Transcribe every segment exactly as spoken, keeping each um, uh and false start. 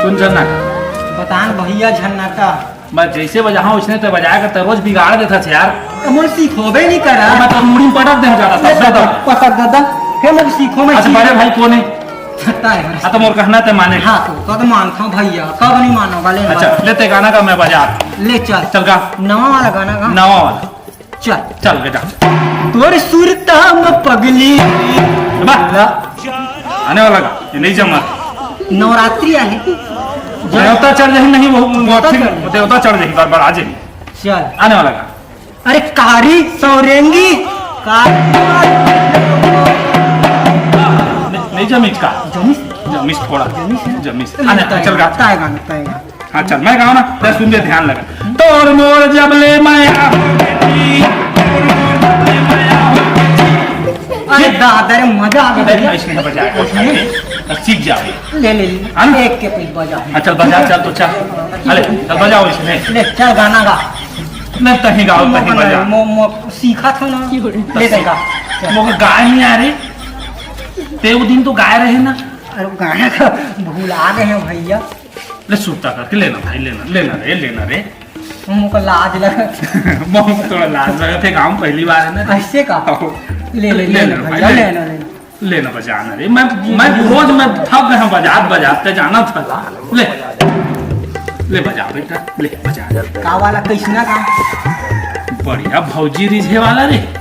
सुन झन्नाटा। बता न भइया झन्नाटा। मैं जइसे बजाहूँ, ओइसने तैं बजाए कर, तैं रोज बिगाड़ देथस यार। त मोर सिखोबे नइ करा। मैं तो मुड़ी में पटक देहूँ जादा, ले तब तो। पटक दे दा। हे मोर सिखो, मैं अच्छा, सीख- बड़े भाई कोन हे? तैं हस। हाँ, त मोर कहना तैं माने। हाँ, तो, तो, तो मानथँव भइया, कब नइ मानों, ले अच्छा, बता। ले तैं गाना गा, मैं बजा। ले चल। चल गा। नवा वाला गाना गा। नवा वाला। चल। चल बेटा। तोर सुरता म पगली। बा। आने वाला गा, ये नइ जमा। नवरात्रि आहे। देवता चढ़ जाही नहीं, वो, वो देवता फिर चढ़ जाही। देवता चढ़ जाही, बार बार आ जाही। चल। आने वाला गा। अरे कारी सौरेंगी, कारी। नइ, नइ जमिस का? जमिस? जमिस थोड़ा। जमिस हे? जमिस। आने, चल गा। तैं गा, तैं गा। हाँ, चल, मैं गाँव ना, तैं सुन दे, ध्यान लगा। तोर मोर जब ले माया हो बेटी, तोर मोर जब ले माया हो बेटी। अरे दादा रे, मजा आ गया। अइसने बजाए, अइसने? सीख जाबे। ले, ले, ले। हाँ ना? एक के पीछे बजा। हाँ, चल, बजा, चल, तो चल। अरे, चल, बजाओ अइसने। ले, चल, गाना गा। नहीं, तहीं गाओ, तहीं बजा। मो-, मो-, सीखा था ना। ले, तहीं गा। मोके गाए नइ आए रे। तैं वो दिन तो गाए रहे ना। अरे, गाना का भुला गए हैं भइया। ले सुरता करके लेना भाई, लेना, लेना रे, लेना रे। मोके लाज लगथे। मोके थोड़ा लाज लगथे, गाँव पहली बार हे ना। अइसे का? हाँ। ले, ले, ले लेना भाई, भाई, ले। लेना, लेना। लेना बजाना रे। मैं, मैं रोज मैं थक गया हूँ बजात बजात, तैं जानथस। ले, ले बजा बेटा, ले बजा। का वाला, कइसना का? बढ़िया भौजी रिझे वाला रे।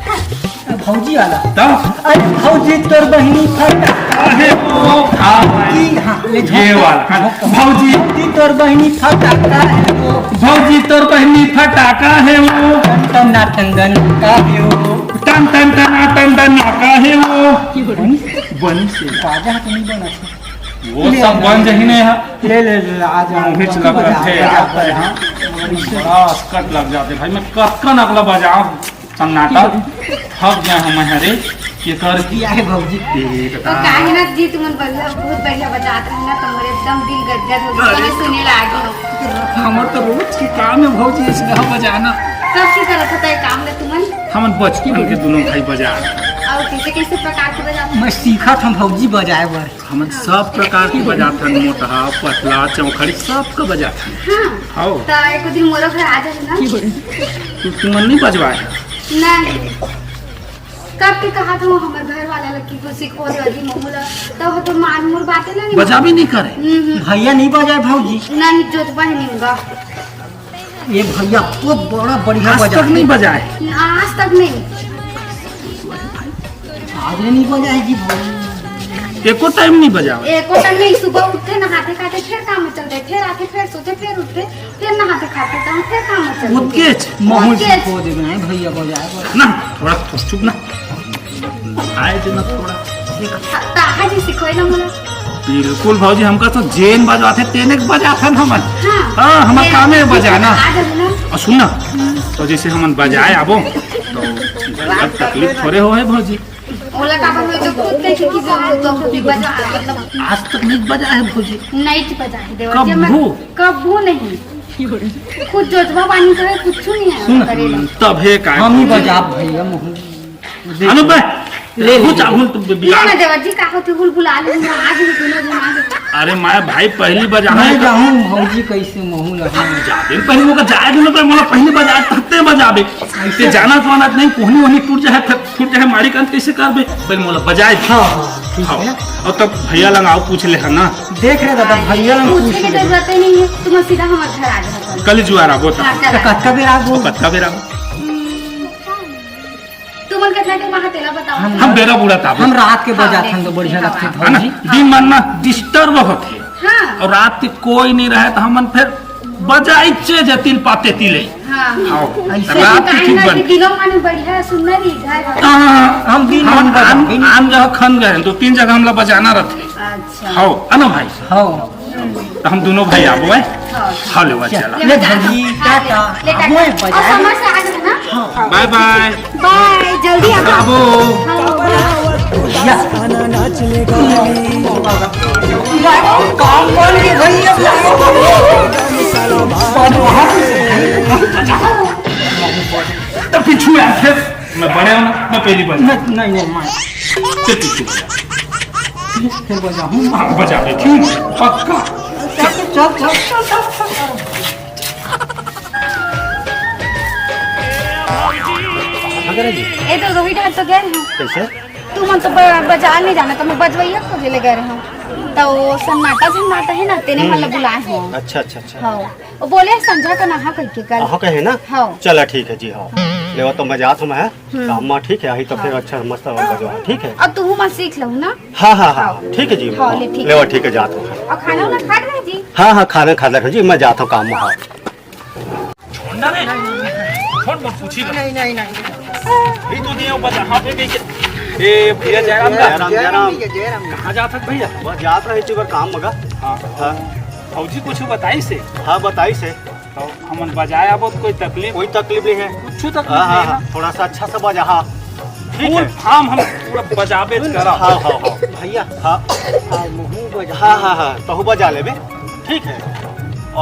भौजी वाला? तब? अरे भौजी तोर बहिनी फटाका हे वो। हाँ, की, हाँ, ले ये झोंक। वाला, हाँ। भौजी। भौजी तोर बहिनी फटाका हे वो। भौजी तोर बहिनी फटाका हे वो। टन टन टन टन का हे वो। टन टन टन टन टन का हे वो। बनी से। बाजा तो नइ बनत हे। वो ले सब ना। बन जाही ने यहाँ। ले, ले, ले, आ जा। मुँह से लग रहा है यार, हाँ। बड़ा असकट लग जाथे भाई, मैं कतका नकला बजाऊँ। सन्नाटा। थक गया हूँ मैं, अरे, ये कर। किया है भौजी? एक तो काहे ना जी, तुमन बढ़िया, बहुत बढ़िया बजात रहे ना, तो मोर एकदम दिल गदगद हो गया, अरे। मैं सुने लागी हूँ। हमर तो रोज के काम हे भौजी, अइसना बजाना। कब से करत होता ये काम ले तुमन? हमन बचपन के दुनों भाई बजा। अउ कइसे, कइसे प्रकार के बजात? मैं सीखत हूँ भौजी बजाए बर। हमन सब प्रकार के बजाथन, मोटहा, पतला, चौखड़ी, सबका बजाथन। हाँ। हौ। त एको दिन मोरो घर आ जाही ना। तू, तुमन नइ बजवाए? नहीं। कब के कहा था वो हमर घर वाला लग की कुछ सिखो दे अभी महू ला। तब तो मान मोर बातें ना नहीं बजाबे नइ करे। हम्म, हम्म। भइया नइ बजाए भौजी। नहीं, जोतबा ही नहीं होगा। ये भइया बहुत बड़ा बढ़िया आज तक बजाए। नइ बजाए। आज तक नहीं। आज नइ बजाए जी भौजी। एको टाइम नइ बजावे। एको टाइम नहीं, सुबह उठथे, नहाथे खाथे, फिर काम में चल दे, फिर आके फिर सोते, फिर उठथे, फिर नहाथे खाथे, काम, फिर काम में चल दे। ओतकेच। महू ओतकेच। सिखो देबे, नहीं भइया बजाए बर। ना, थोड़ा, थोड़ा चुप ना। आए दे ना थोड़ा। ताहा जी सिखोए ना मोला। बिल्कुल भौजी, हमका तो जेन बजाथे, तेने के बजाथन हमन। हाँ। हाँ, हमर तेने कामे के बजाना। आ जाबे ना। अउ सुन ना, तो जइसे हमन बजाए आबो, तो गला तकलीफ थोड़े होहे भौजी। ओला काबर होय तो खुद कहि के कि जरूरत तो खुद ही बजा, मतलब आज तक नइ बजाए हे भौजी। नइ बजाए हे देवर जी, मैं कभू? कभू नहीं। खुद जोतवा पानी तो हे, कुछ नहीं हे सुन, करे ला। तब हे का हम ही भौजी? बजाब भइया महू। अनु बे, ले, ले, कुछ ले। अहुल तो ले बिगाड़। ना देवर जी, का होथे हुल बुला ले, मैं आज ही दुनों जन आज। अरे मैं भाई पहली बजाना मैं हे। जाहूँ भौजी कइसे महू लगा। जाबे पहली मोका जाए दे ना, तो मोला पहली बजाए, तब ते बजाबे। अइसे? ते जानत वानत नहीं, कोहनी वोहनी टूट जाए, फिर फूट जाए माड़ी कांत कइसे करबे? पहले मोला बजाए दे। हाँ, हाँ, ठीक हाँ। हे। अउ तब भइया लंग आव पूछ ले हन ना। देख रे दादा, भइया लंग पूछे पूछ के ले। जरूरत ही नहीं हे, तुम सीधा हमर घर आ जाओ। कल जुआर आबो त। हाँ, चल। तो कतका बेर आबो? कतका बेर आबो? हम्म, तुमन कितना टाइम आहा तेला बताओ। हम हम बेरा बूढ़ा ताबो। हम रात के हाँ, बजाथन तो बढ़िया हाँ। लगथे हे ना? भौजी। दिन मन ना disturb होथे। हाँ। अउ रात के कोई नइ रहे त हमन फिर बजाइचे जे तिल पाते तिले। हाँ। हाँ। अइसे रात के काहे ठीक ना बन। कि दिनों मन बढ़िया सुंदर ही घर हे। हाँ, हाँ, हाँ। हम दिन हम मन बजा आन, दिन। आन जगह खन गए, दो तीन जगह हमला बजाना रथे। अच्छा। हौ, है ना भाई? हौ। त हम दुनों भाई आबो, हैं? हाँ। हाँ, ले, चल। चला। ले, भौजी, हाँ, टाटा। ले, टाटा। आबो, हैं, अउ बजाए। समय से आ जाना। हाँ। Bye bye। Bye, जल्दी आ। आबो। हाँ, हाँ। या। काम बोल के भैया। तो पीछू यार, फिर मैं बड़े हूँ ना, मैं पहली बार। नहीं, नहीं, नहीं, मैं। चल, चल, चल। फिर बजाऊँ। हाँ, बजा दे, ठीक, पक्का। चल, चल, चल, चल, चल। ए तो रोहित हाथ तो गए हैं। कैसे? तुमन तो ब-, बाजार नहीं जाना, तो मैं बजवैया खोजे ले गए रहूं। तो वो सन्नाटा सन्नाटा है ना, तेने मन ला बुलाए हो। अच्छा, अच्छा, अच्छा। हाँ, वो बोले संझा का नहा करके कल। आहो कहे ना? हाँ। चला ठीक है जी, हाँ। लेवा तो मैं जात हूँ मैं, काम में ठीक है, आई तो फिर अच्छा मस्त बजवा, ठीक है? अब तू मन सीख लो ना। हाँ, हाँ, हाँ, ठीक है जी। हाँ, ले, ठीक लेवा है। ठीक है, जात हूँ। और खाना वाना खा रहे जी? हाँ, हाँ, खाना खा रहे जी, मैं जात हूँ काम में, हाँ। छोड़ना रे, छोड़, मत पूछी। नहीं, नहीं, नहीं। ये तो नहीं हो पता, हाँ, फिर कैसे? ए, भैया जयराम दा। जयराम, जयराम। भैया, जयराम। कहाँ जात हक भैया? बस जात रहे इसी बार काम मगा। हाँ। हाँ। भौजी कुछ बताइस हे? हाँ, बताइस हे। तो हमन बजाए आबो तो कोई तकलीफ? कोई तकलीफ नहीं है। कुछ तकलीफ हाँ, हाँ, नहीं है हाँ, ना? थोड़ा सा अच्छा सा बजा, हाँ। ठीक full है। Form हम पूरा बजाबे ज करब। हाँ, हाँ, हाँ। भैया। हाँ। आ, महू बजा। हाँ, हाँ, हाँ, तहु बजा लेबे। ठीक है।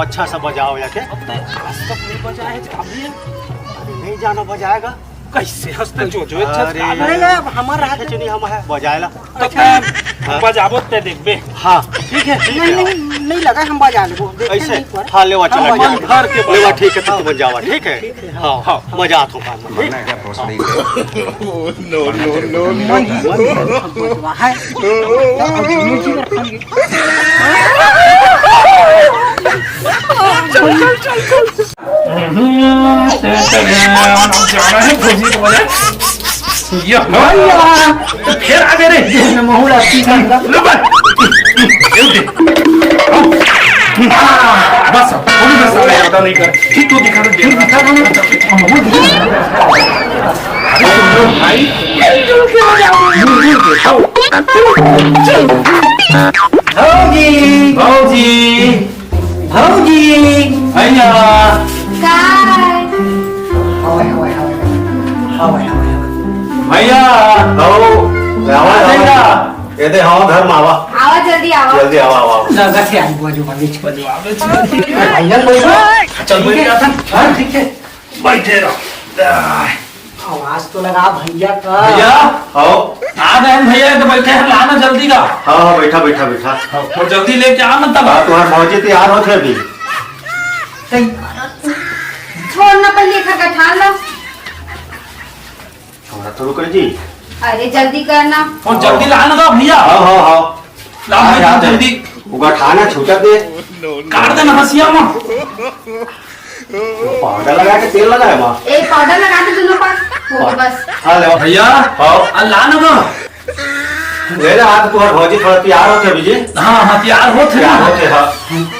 अच्छा सा बजाओ जाके। अब तक आज तक नहीं बजाए ज का भैया? अरे, नहीं जाना बजाएगा। कैसे हंसते जो, जो अच्छा अरे, सा नहीं, नहीं, अब हमारा हाथ खिचड़ी हम है, बजाएला। तो अच्छा। तैं हाँ। बजाबो ते देखबे। हाँ। ठीक है, ठीक नहीं, है। नहीं, नहीं लगा, हम बजा लेबो। देखते ऐसे? नहीं पर। हाँ, लेवा, हम चला, बजा ठीक है। लेबो। लेवा, ठीक है, तो तुम जावा, ठीक है? ठीक है, हाँ। हाँ, हाँ, मजा आता हूँ काम में। मरना है क्या भोसड़ी? No, no, no, no। मन, मन, मन, मन, मन, है। तो अब दोनों जी रखेंगे। हम्म, ते, ते, ते, हम जाना है भौजी के बजाए। ये भैया, तो फिर आ गए रे। महू ला पी कर ला। लो बस। ये दे। हाँ, बस, थोड़ी बस, साले ज्यादा नहीं कर। ठीक तो दिखा दे। ठीक दिखा दो ना। महू दिखा दो। अरे सुन लो भाई। भौजी। भौजी। भौजी। भैया। काय? हवय, हवय, हवय। हवय, हवय, हवय। भैया। आओ। आवा, आवा। भैया। ये दे, हाँ, घर में आवा। आवा, जल्दी आवा। जल्दी आवा, आवा, आवा। लगा से आई, बाजू, बाजू। भैया, कोई ना। चल, बैठ जा, था। हाँ, ठीक है। बैठे रहो। आवाज तो लगा भैया का। भैया, आओ। आ गए हम भैया, तो बैठे हैं, लाना जल्दी का। हाँ, हाँ, बैठा, बैठा, बैठा। हाँ, तो जल्दी लेके आ ना तब। हाँ, तुम्हारे भौजी तैयार होते अभी। सही। छोड़ ना, पहले एक हाथ ठान लो। छोड़ा तो रुको जी। अरे, जल्दी करना। और जल्दी लाना का भैया। हाँ, हाँ, हाँ। ला हाँ, भैया, हाँ, जल्दी। उगा ठाना छूटा दे। काट देना हंसिया में। पाउडर लगा के तेल लगा है माँ। ए, पाउडर लगा दे दोनों पास। हो गया बस। हाँ, ले। भैया। हाँ। आ, ला ना बा। मेरे हाथ को भौजी थोड़ा तैयार होते अभी जी। हाँ, हाँ, तैयार होते तैयार ना। होते, हाँ।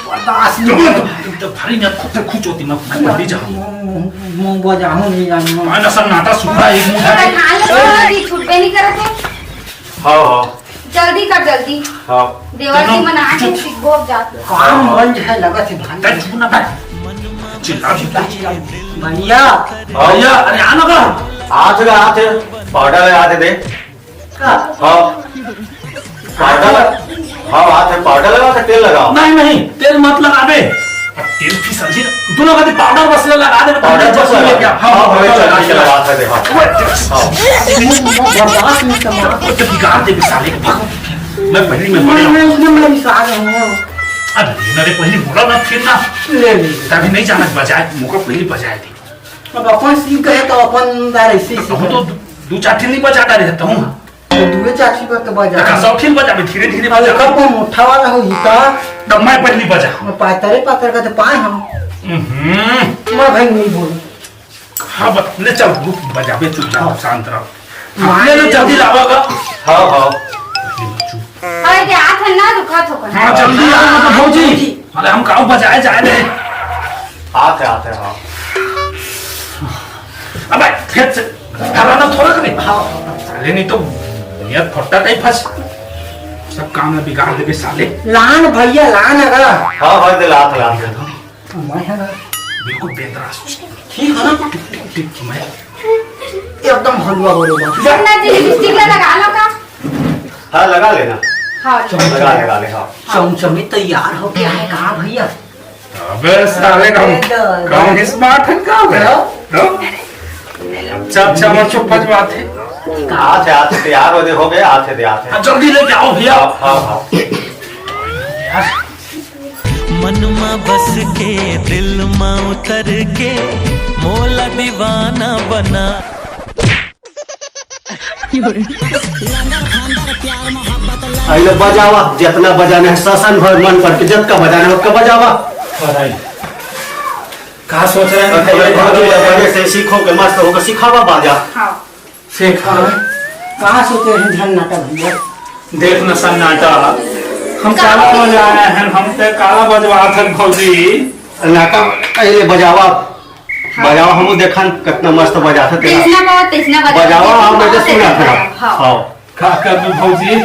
बर्दाश्त नहीं होता। तुम तो भारी ना खुद खुश होती, मैं, मैं पढ़ ली जाऊँ। मुंह, मुंह, मुंह बजाऊँ नहीं जाने। मैं ना सन्नाटा सुखा एक मुंह तो है। ठान लो, अभी छुटबे नहीं करत है। हाँ, हाँ। जल्दी कर, जल्दी। हाँ। देवर जी चलो। मना के सीखबो अब जात। काम बंद है, लगा से भाई। तै चुप ना बैठ। चिल्ला, चिल्ला, चिल्ला। भैया। हाँ। भैया, अरे आना बा। हाथ लगा, हाथ है। पाउडर लगा के दे। का? हाँ। पाउडर लगा। हाँ, हाथ है, पाउडर लगा के तेल लगाओ। नहीं, नहीं, तेल मत लगाबे। अब तेल फिसल जी, दोनों का पाउडर बस लगा दे, पाउडर बस लगा। क्या? हाँ, हाँ, हाँ, हाँ, चल, ठीक है, लगा। बात है, देखो। ओए, हाँ। बर्दाश्त नहीं करना। वो तो बिगाड़ दे साले के, भागो। मैं पहली में बड़े हूँ। मैं, मैं, मैं भी साग हूँ। अब ये ना रे, पहली बोला ना, फिर ना। ले, ले। तभी नहीं जाना बजाए, मुझको पहली बजाए दे। अब अपन सीख गए तो अपन दार ऐसे ही अब सीख तो गए। दू, दू चार ठिन नहीं बजा डाले रहता हूँ। तो दुए चाची पर तो बजा। देखा, सब ठीक बजाबे, धीरे धीरे अब बजा। एकर कोई मोटा वाला हो ही का? तब मैं पहली बजा। मैं पातरे पातर का तो पाए हम। हम्म। मैं भाई नहीं बोलूं। हाँ, बस, ले चल, रुक, बजाबे चुपचाप, हाँ। शांत रहो। हाँ। ले, ले, जल्दी लावा का। हाँ, हाँ। पहली बच्चू। अरे, दे, हाथ है ना, रुका थोकन। हाँ, जल्दी आओ, मतलब, भौजी। अरे, हम गाँव बजाए जाए रहे। आते, आते, हाँ। अबे, फिर से हराना थोड़ा करे। हाँ, हाँ, हाँ। साले नहीं तो नियत फट्टा टाइप फंस। सब काम में बिगाड़ देबे साले। लान भैया, लान अगर। हाँ, हाँ, दे लात, लात। मैं है ना। बिल्कुल बेंदरा। ठीक है ना? ठीक, ठीक, मैं। एकदम हलवा हो रहा है। गन्ना जी लिपस्टिक लगा लो का? हाँ, लगा लेना। हाँ, लगा, लगा ले, हाँ। चमचमी तैयार हो गया है कहाँ भैया? अबे साले, हम, अरे, हम smart हैं का बे? हाँ? हाँ? अच्छा, अच्छा, हमारे चुप बजवाते। हाथ है, हाथ है, तैयार हो दे, हो गए, हाथ है, दे, हाथ है। हाँ, जल्दी लेके आओ भैया। हाँ, हाँ, हाँ। यार। मन मा बस के, दिल मा उतर के, मोला दीवाना बना। अइले बजावा, जितना बजाना है, ससन भर मन करके, जतका बजाना है, ओतका बजावा। बताई। का सोच रहे हैं? अरे, भौजी, भौजी, से सीखो के मस्त होकर सिखावा बाजा। हाँ। शेखर, कहाँ से तेरे झन्नाटा भैया? देख न सन्नाटा, हम काला बजाए हैं, हम ते काला बजवा थे भौजी। सन्नाटा, पहले बजावा, हाँ। बजावा, हम देखन कितना मस्त बजाते तेरा। तेजना बाबा, तेजना बजा। बजावा, हम बजावा, तो सुना तेजना था। बजा, हाँ। हाँ। का कर दू भौजी? ये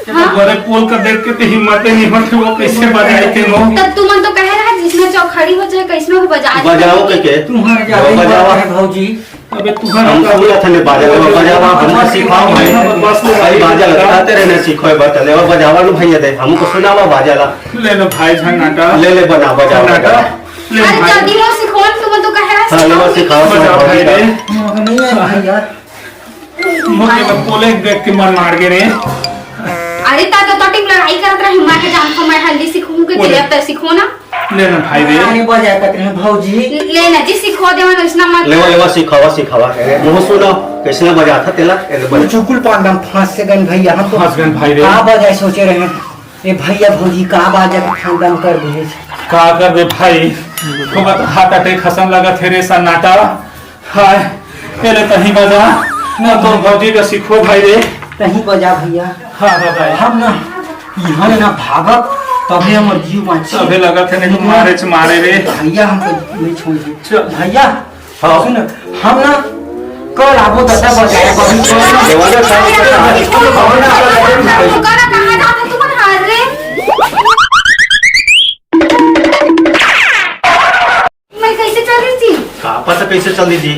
तो हाँ? बड़े पोल का देख के तो हिम्मत ही नहीं होती, वो कैसे बजाए थे वो? तब तुमन तो कहे रहा, जिसमें चौखड़ी हो जाए, कैसनो भी बजा दे। बजाओ के, के? तुम्हारे ज्यादा ही बजावा। बात है भौजी। अबे तुम्हारा हम तो पूरा थने बाजा लेवा, बजावा, हमको सिखाओ भाई। बस ले भाई, बाजा लगा। लगाते रहना सीखो, एक बार चले, और बजावा लो भैया दे, हमको सुनावा बाजा ला। ले लो भाई झन्नाटा। ले ले बना, बजावा, झन्नाटा। बजावा। ले अरे भाई। जल्दी हो, सिखो, तुम तो कह रहा हाँ, ले बस सिखाओ, सिखाओ, बजाओ भाई बजाओ। रे। नहीं है भाई यार। मोके तो पोले देख के मन मार गे रे। अरे ता तो तोटिंग लड़ाई करत रहे, माँ के जान को मैं हल्दी सिखूं के बोले। तेरे अब तक सिखो ना। ले ना भाई रे। अरे बजा कत रहे भौजी। ले ना जी, सिखो देवा ना, इसना मत। लेवा, लेवा, सिखावा, सिखावा। ए, मुँह सुनो, कैसे बजा था तेला? ए, ले बजा। चुकुल पांडम फंस से गन भैया, हम तो फंस गन भाई रे। का बजाए सोचे रहे। ए भैया भौजी का बाजा के खानदान कर दे। का कर दे भाई? तो बता, हाथ अटे खसम लगा थे रे सन्नाटा। हाय, पहले तहीं बजा, ना तो भौजी का सिखो भाई रे। तहीं बजा भैया। हाँ, हाँ, भाई। हम ना, यहाँ ले ना भागब, तभे हमर जीव बाँची। तभे लगत है, नहीं तो मारे च मारे रे। भैया, हम तो नहीं छोड़ दे। चल। भैया, हाँ। सुन, हम ना, कल आबो दादा बजाए, अभी छोड़ ना। देवाला साहब का कहाँ जाता तुमन हार रे? मैं कैसे चल रही थी? का पता कैसे चल रही थी?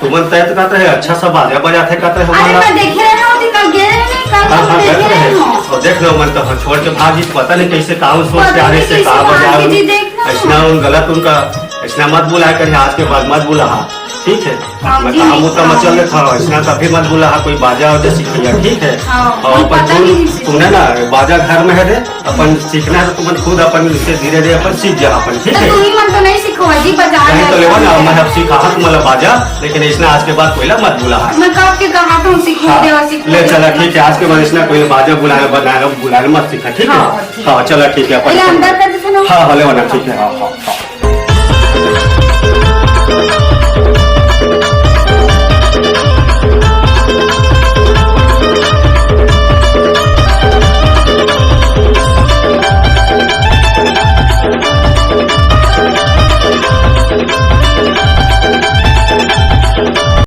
तुमन तय तो कहते हैं, अच्छा सा बाजा बजाते कहते हैं अरे हमारा। मैं देखे रहे ना, दिन गे रहे नहीं, कल हाँ, तुम हाँ, देखे कहते रहे हैं। हो। और देख लो, मन तो छोड़ के भागी, पता नहीं कैसे काम सोच के पता आ रहे नहीं से कैसे का बजा भागी जी, देख लो। ऐसना उन गलत उनका, ऐसना मत बुलाया करिए, आज के बाद मत बुला, हाँ, ठीक है? हाँ मैं जी, काम होता हाँ। मचल रहे था, ऐसना कभी मत बुला, हाँ, कोई बाजा वाजा सिखैया, ठीक है? हाँ, और मुझे अपन पता सुन, नहीं। सुने ना, बाजा घर में है रे, अपन सीखना है तो तुमन खुद अपन इसे धीरे धीरे अपन सीख जा अपन, ठीक तो है? तू ही मन तो नहीं सिखवा जी, बजा नहीं ले। तो लेवा ना, मैं अब सिखा हाँ तुम्हारा बाजा, लेकिन इसने आज के बाद कोई ला मत बुला हाँ। मैं कब के कहा था सिखवा हाँ, देवा, सिखवा ले देवा। चला ठीक है, आज के बाद इसने कोई बाजा बुलाने बनाने बुलाने मत सीखा, ठीक है? हाँ, ठीक है। हाँ चला ठीक है अपन अरे अंदर कर देते ना। हाँ हाँ लेवा ना, ठीक है, हाँ हाँ हाँ।